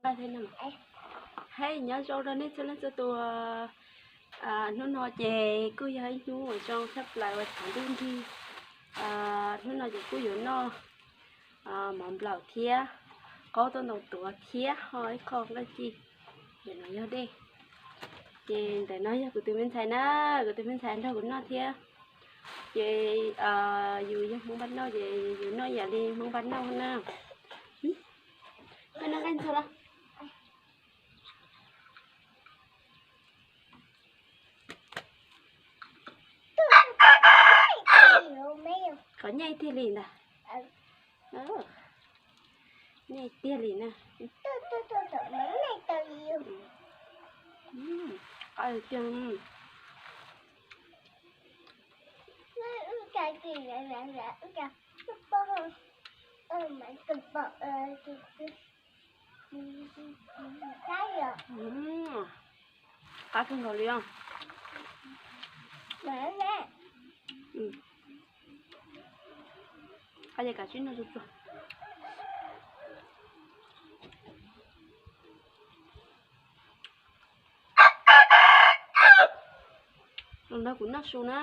Hais nyob zoo rau nej txhua leej txhua tus. Hnub no ces kuj yog ib hnub uas zoo tshaj plaws uas tshav ntuj nrig. Hnub no ces kuj yuav noj mov nplaum thiab qaub toj ntoo tuav thiab ho ib qho dab tsi, ntawm no yog dej. Ces ntawm no yog kuv tus me ntxhais na, kuv tus me ntxhais nrog kuv noj thiab. Ces yus yog Hmoob Npab Nauj ces yus noj ib yam li Hmoob Npab Nauj na. Noj nqaij ntxhua los. Qhov nyaij tiag li ntag. Nyaij tiag li na. Qab tiag. Qab kawg nkaus li os. Qab ces kav tsij noj tsuag tsuag. Los nrog kuv noj su na.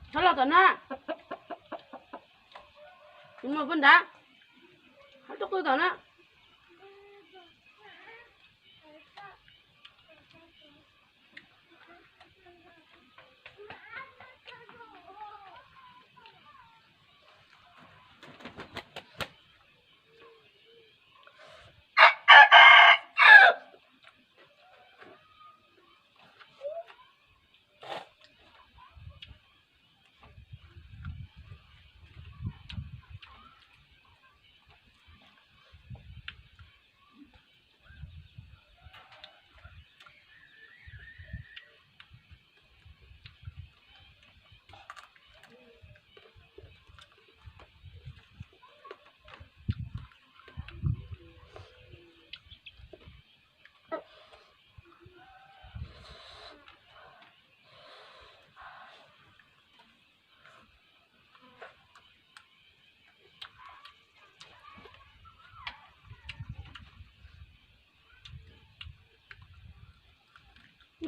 Txhob los tom na. Kuv mus pub nrad. Txhob tuaj qw tom na.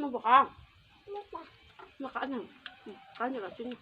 Noj puas qab? Noj qab, qab ntawm kav tsij noj.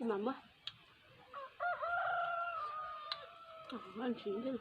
Mas muab. Vaj ntsis ntej.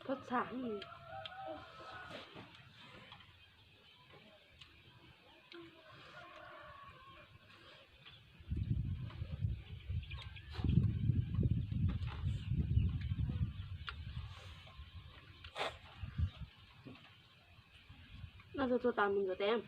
Pob txha. Noj txhua txhua tas mus ntxuav tes.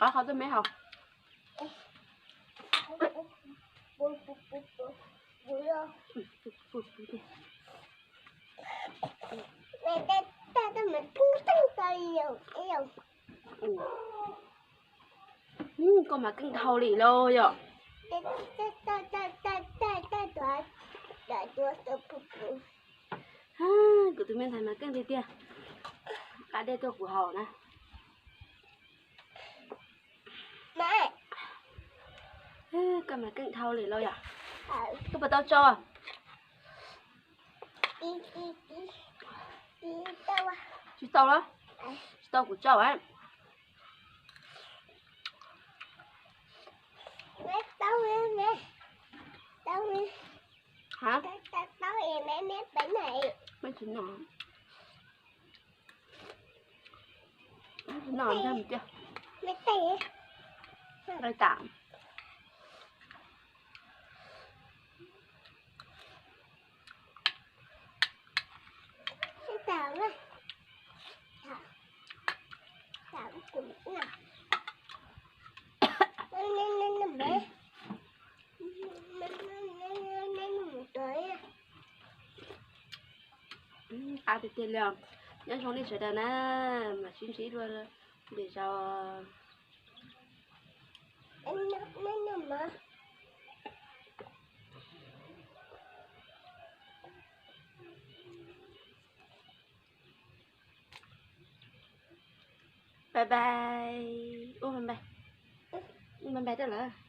Qab qhov twb me hau. Koj mas keej dhau li lauj yom. Kuv tus me ntxhais mas keej tiag tiag. Pab dej tuaj kuv haus na. Koj mas keej dhau li lauj yom. Koj puas tau tsau? Tsis tau los? Tsis tau kuv tsau a. Meb tsis noj. Meb tsis noj, nrog mus cia. Nqaij tas. Qab tiag tiag li os. Nyob zoo nej sawv daws na, mam sib ntsib dua lwm zaus. Bye bye. Ua bye bye. Bye bye rau lawv.